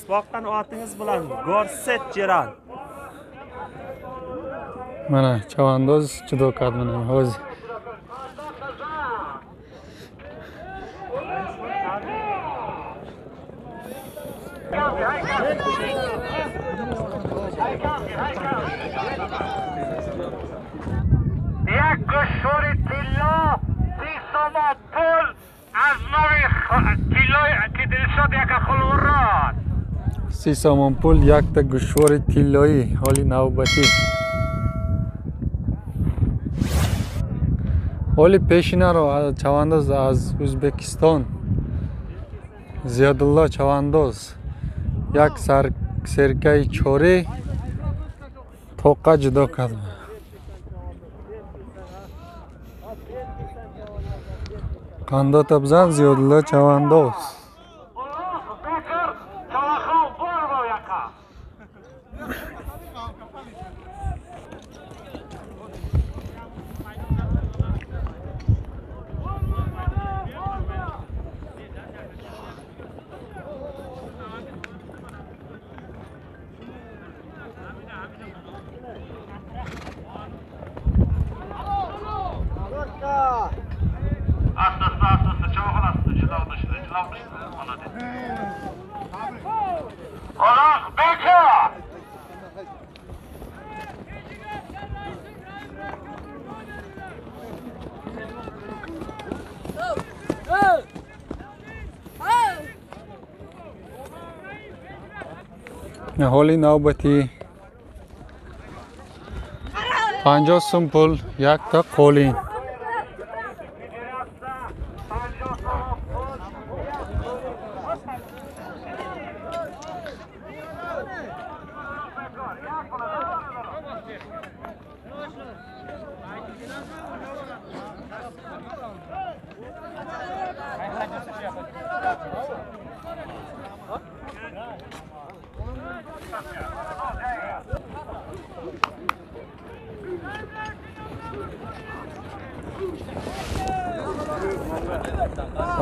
Boqqan otingiz bilan Gorset Jiran. Mana chavandoz judo karд mana hozir. Як гӯшвори тилло 30 сомон пул аз нави тиллои ки Дилшод яка хулмурод. 30 сомон пул якта гӯшвори тиллоӣ ҳоли навбатӣ. Ҳоли пешинаро чавандоз аз Ӯзбекистон Зиёдулло чавандоз як серкаи чорӣ тоқа ҷудо кард. Қандота бизан Зиёдулло чавандоз. Ҳоли навбатӣ 50 сум пул якта қолин.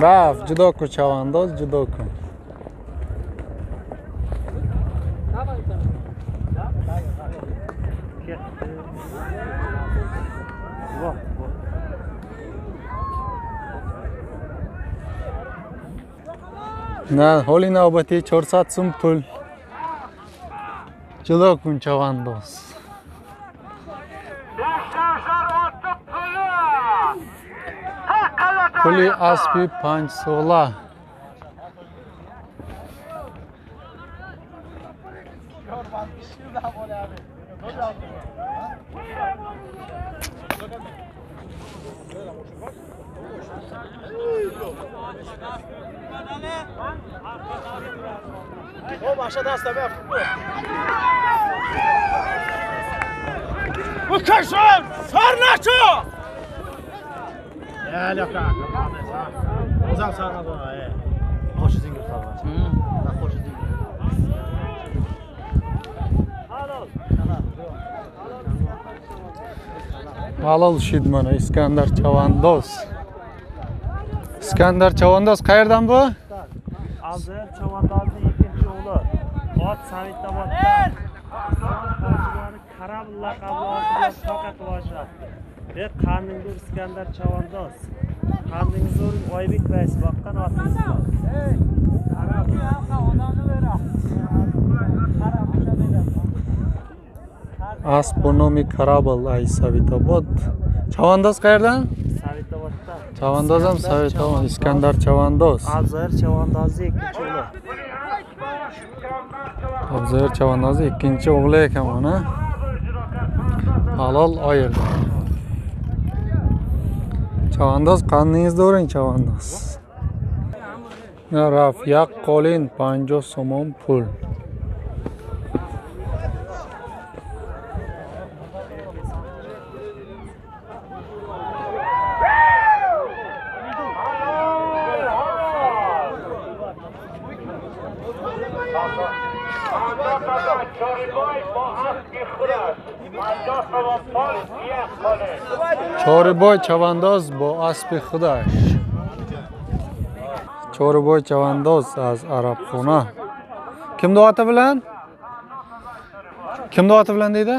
Рафт, ҷудо кун чавандоз, ҷудо кун. На, ҳоли навбатӣ 400 сум пул. Ҷудо кун чавандоз. Пули аспи 5 сола. Halol shid mana Iskandar chavandoz. Iskandar chavandoz qayerdan bu? Abdul chavandozning ikkinchi o'g'li. Ot Sabitoboddan. Karab laqabli otni toqa qilib ajratdi. Ve qandingiz Iskandar chavandoz. Qandingiz Oybek rais boqqan otingiz. Asp бо номи Карабл ай Савитобод. Чавандоз qayerdan? Sabitoboddan. Chavandoz ham Sabitobod. Iskandar chavandoz. Abzayir chavandozning ikkinchi o'g'li. Abzayir chavandozning ikkinchi o'g'li ekan mana. Halol ayirdi. Chavandoz qandingizni uring chavandoz. Raf yak qolin 50 somon pul. Choriboy chavandoz бо аспи худаш. Choriboy chavandoz аз Arabxona. Kimni oti bilan? Kimni oti bilan deydi?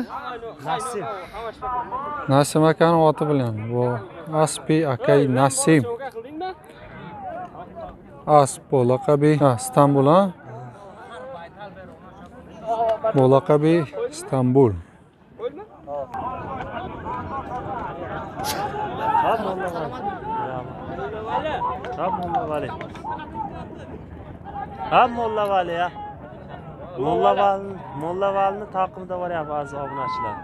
Nasim. Nasim akani oti bilan. Bu aspi akay Nasim. Asp бо laqabi Istanbul, ha? Бо laqabi Istanbul. Ha Molla Vali ya. Molla Valini taqimida bor ya ba'zi obunachilar.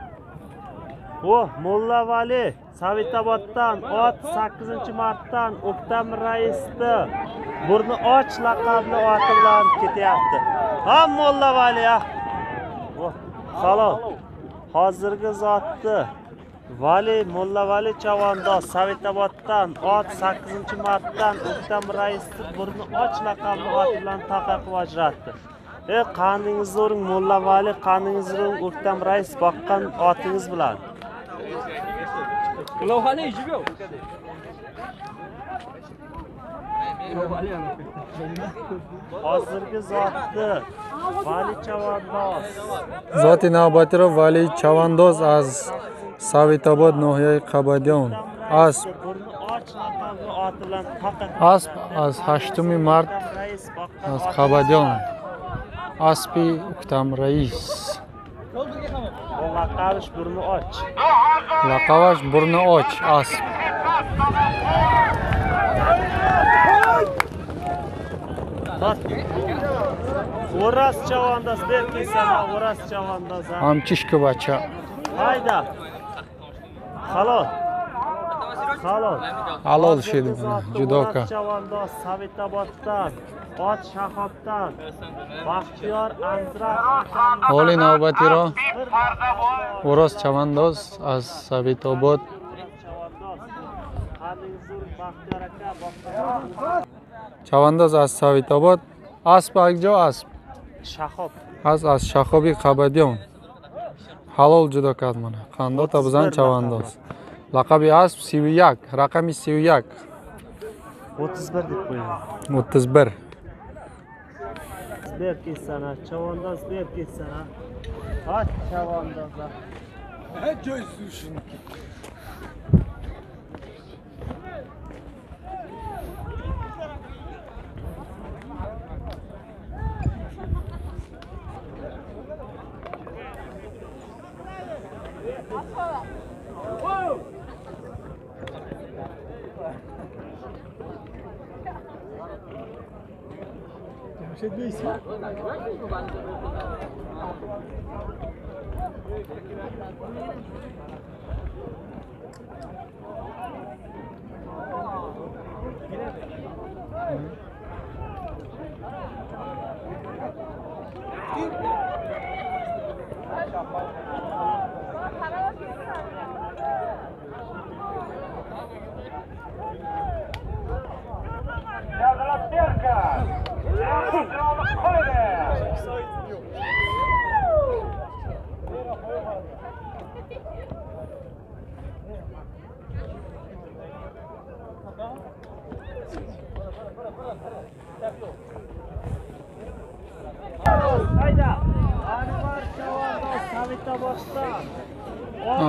O Molla Vali Sovetoboddan ot 8-martdan O'ktam raisni burni och laqabli oti bilan ketyapti. Ha Molla Vali ya. O halol. Hozirgi zotni Vali Molla Vali chavandoz Sovetoboddan ot 8-martdan O'ktam raisni burni och laqabli oti bilan taqa qilib ajratdi. Qandingizni uring Molla Vali, qandingizni uring O'ktam rais boqqan otingiz bilan. Hozirgi zotni Vali chavandoz. Zoti navbatiro Vali chavandoz аз Sovetobod ноҳияи Қабадиён. Асп асп аз 8 март аз Қабадиён. Аспи O'ktam rais. Laqabish burni och. Laqabash burni och asp. O'ras chavandoz berkisana, o'ras chavandoz. Hamchishka bacha. Hayda. Halol. Halol. Halol shedi judoka. Chavandoz Sovetoboddan, ot Shahobdan, Baxtiyor Anzirat. Holi navbatiro O'roz chavandoz аз Sovetobod. Chavandoz аз Sovetobod. Asp akjo asp. Shahob. Аз Shahobi Qabadiyon. Halol judo kad mana. Qandota bizan chavandoz. Laqabi asp 31, raqami 31. 31 deb qo'ying. 31. Berk ketsana, chavandoz berk ketsana. Ha chavandoz. Ha joy sushin.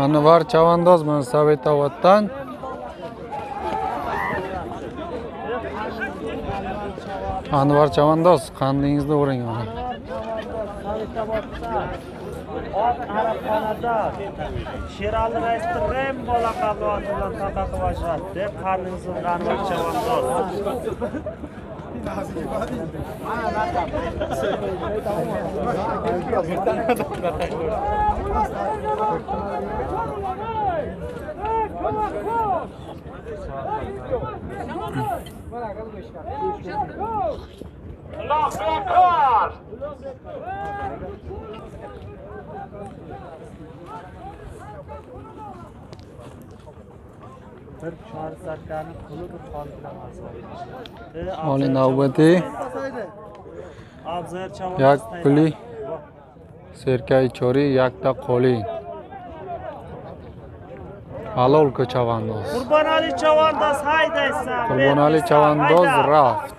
Anvar chavandoz mana Sovetoboddan. Anvar chavandoz, qandingizni uring mana. Ot Arabxonada Sherali raisni Rembo laqabli oti bilan taqa qilib ajratdi. Qandingizni uring Anvar chavandoz. Bir chorsakani quli bir xon bilan azor. Oli navbati як puli serkai chori, yakta qoli. Halol chavandoz. Qurbonali chavandoz haydaysan. Qurbonali chavandoz raft.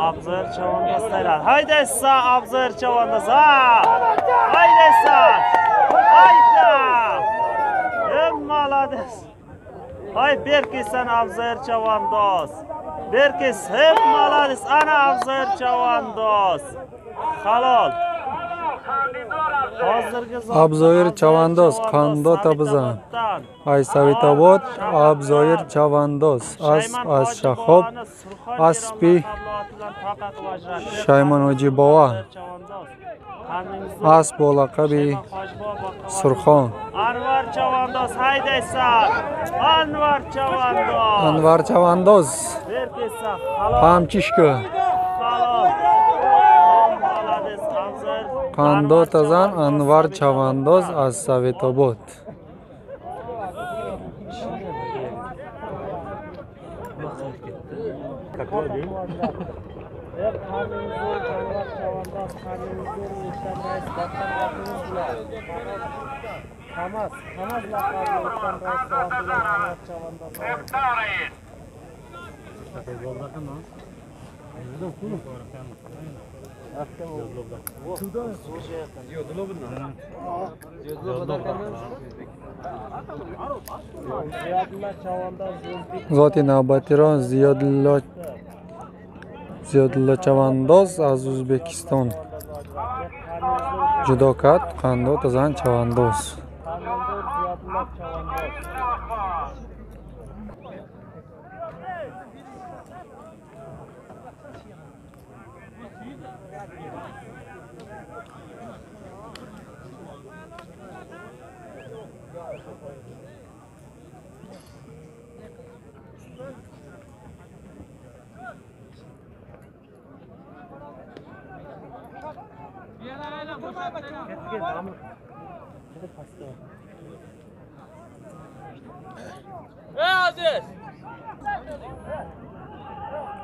Abzor chavandoz tayyor. Haydaysan Abzor chavandoz. Ha! Haydaysan. Hayda! Ey молодец. Hay berkiysan Abzor chavandoz. Berkis, hey молодец. Ana Abzor chavandoz. Halol. Abzoir chavandoz qando tabizan. Ay Sabitobod Abzoir chavandoz asp az Shahob aspi Shaymon Hojibovo asp laqabi Surxon. Anvar chavandoz haydaysan. Anvar chavandoz. Anvar chavandoz. Qamchishka. Qando tazan Anvar chavandoz az Sabitobod. Zoti navbatiro Ziyodullo chavandoz az O'zbekiston. Judokat qando tazan chavandoz.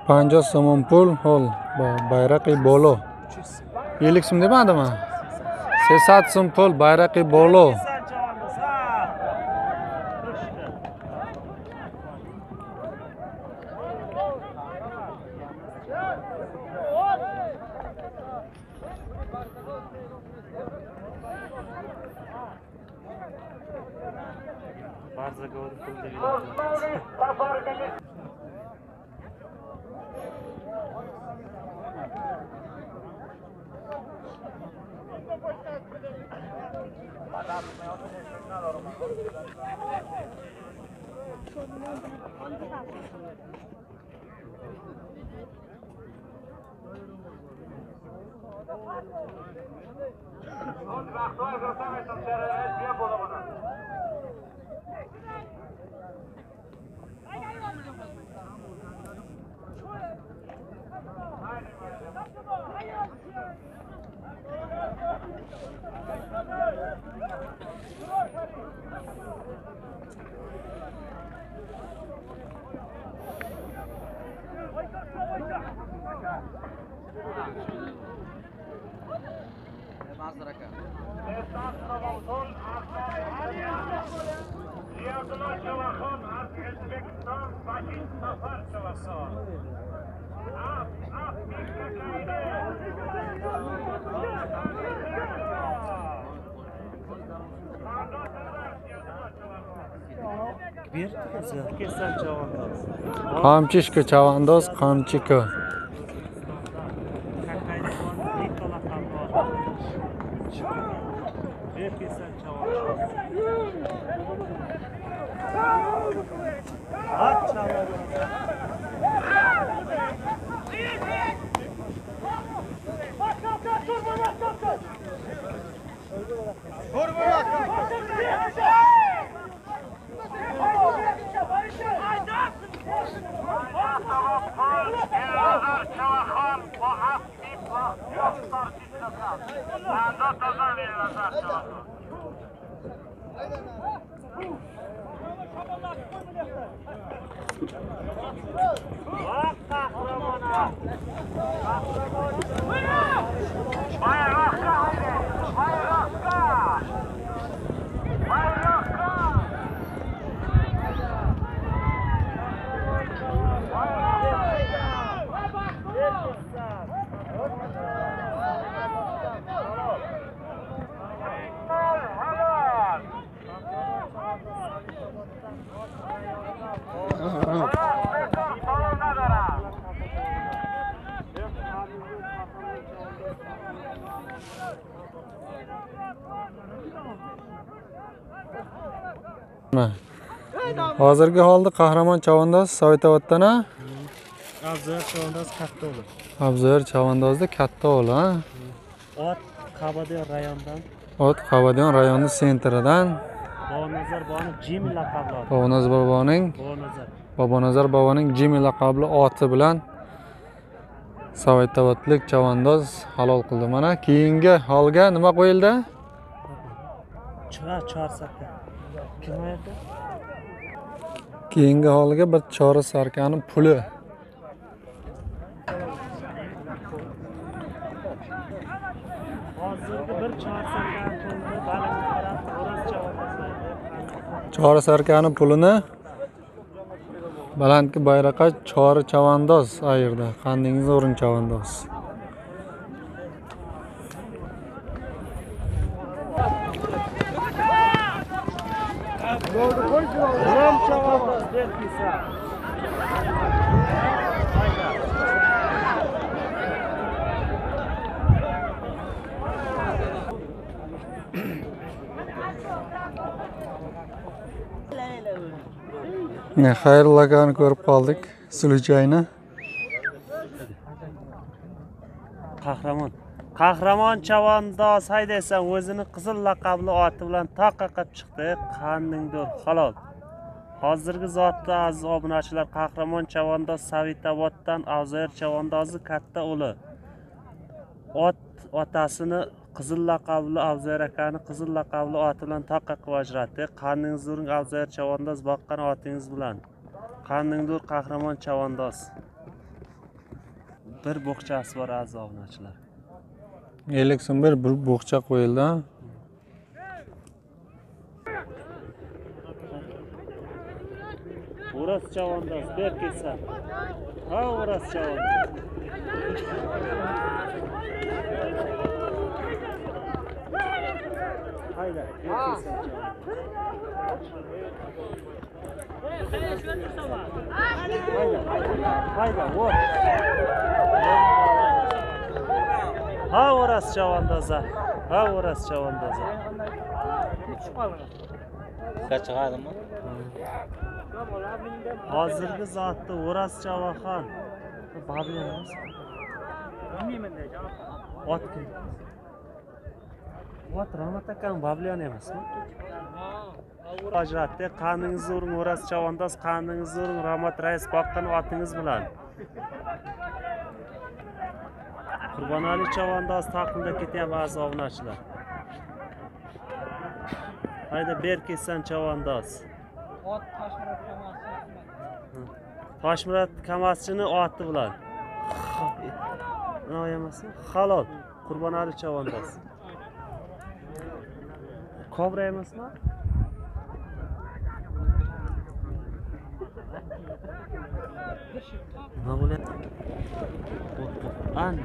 Панҷоҳ сомон пул ҳол bayraqi bolo. 50 so'm demadimi? 300 so'm pul bayraqi bolo. Qamchishka chavandoz, qamchika. Bobonazar chavandoz. Bayroqqa bayroqqa! Bayroqqa! Halol! Hozirgi holda Qahramon chavandoz Sovetoboddan a? Abzor chavandoz katta o'g'li. Abzor chavandozni katta o'g'li, ha? Ot Qabadiyon rayonidan. Ot Qabadiyon rayoni sentridan. Bobonazar boboning Jimmy laqabli oti. Bobonazar boboning Jimmy laqabli oti bilan Sovetobodlik chavandoz halol qildi. Mana keyingi holga nima qo'yildi? Chorsaka. Kim aytdi? Keyingi holga bir chori sarkani puli. Hozirgi bir chorsakani pulini baland qarab O'roz chavandoz. Chori sarkani pulini balandki bayroqqa chori chavandoz ayirdi. Qandingiz o'rin chavandoz. Xayrullo akani ko'rib qoldik, Suluchayni. Qahramon. Qahramon chavandoz haydaysan o'zini qizil laqabli oti bilan toqqa qilib chiqdi. Qandingdir halol. Hozirgi zotda aziz obunachilar Qahramon chavandoz Sovetoboddan Avzoyar chavandozi katta o'g'li. Ot otasini qizil laqabli Avzoyar akani qizil laqabli oti bilan toqqa qilib ajratdi. Qandingiz uring Avzoyar chavandoz boqqan otingiz bilan. Qandingdir Qahramon chavandoz. Bir bo'xchasi bor aziz obunachilar. 50 so'm bir bo'xcha qo'yildi. O'roz chavandoz ber kelsa. Ha, O'roz chavandoz. Hayda, ber kelsa. Hayda, hayda, voy. Ha, O'roz chavandoz. Ha, O'roz chavandoz. Chiqadimi? Hozirgi zotda O'roz chavaxon. Babli emas. Ot kim? Ot Rahmat akam Babliyon emasmi? Ajratdi. Qandingiz uring O'roz chavandoz, qandingiz uring Rahmat rais boqqan otingiz bilan. Qurbonali chavandoz taqimda ketyapti aziz obunachilar. Hayda ber kelsan chavandoz. Ot Toshmurod Kamazchi. Toshmurod Kamazchini oti bilan. Nima emasmi? Halol. Qurbonali chavandoz. Kobra emasmi? Nima bo'lyapti? Anna.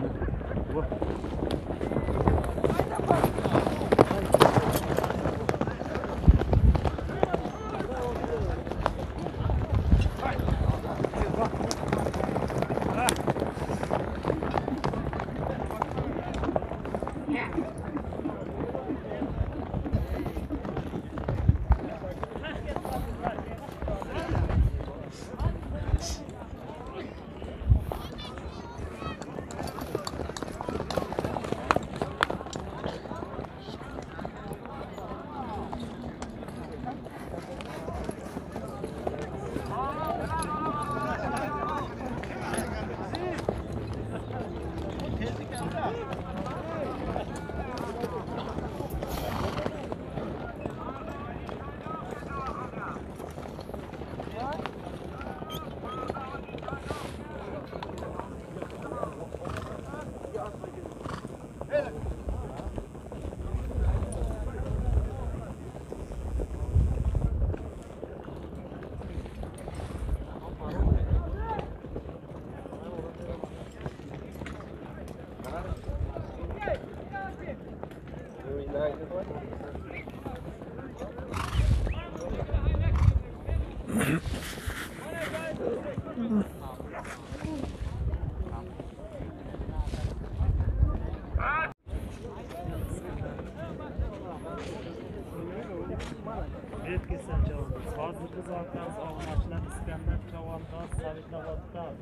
Berkisa chavandoz. Hozir biz orqamiz obunachilar Iskandar chavandoz Sabitoboddan.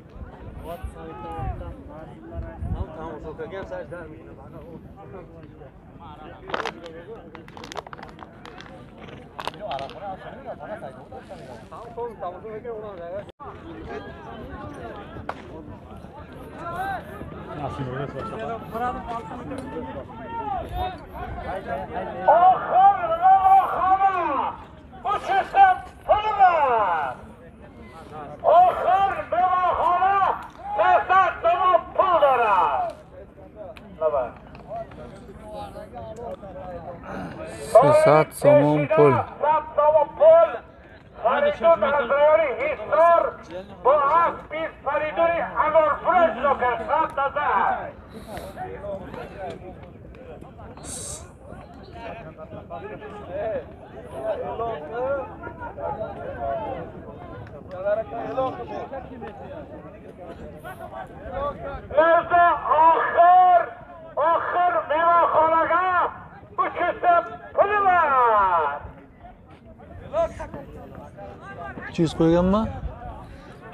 Ot Sabitoboddan Marzulla rais. Sesat somon pul. Oxir mehmonxonaga 300 puli bor. 300 qo'yganmi?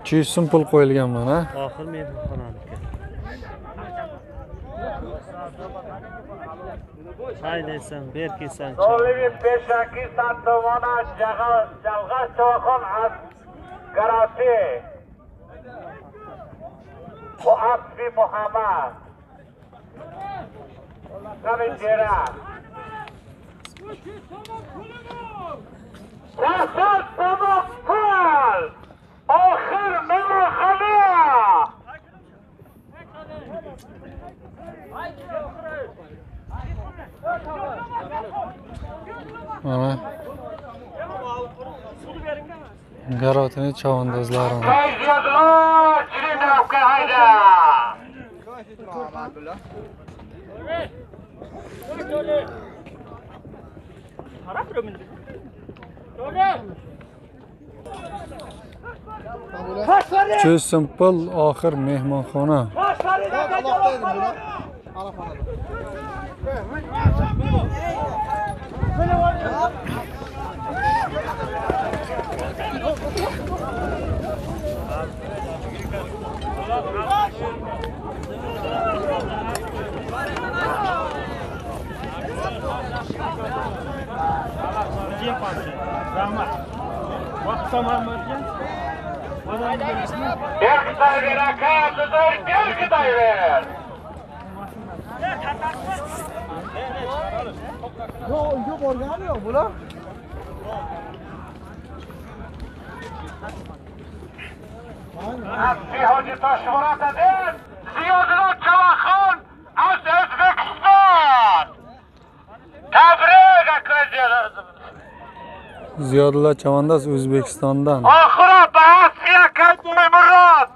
300 so'm pul qo'yilganman, ha? Oxir mehmonxonaniki. Haylaysan, berkisan. Solibi peshaki sattomona jalg'a cho'xon az garati. Bu Asfi Muhammad. Kavicera. Rasat pul. Oxir mehmonxona. Mana Garotini chavandozlari. Uch so'm pul oxir mehmonxona. Ziyodulla chavandoz O'zbekistondan. Oxiri Bahasiya Murod.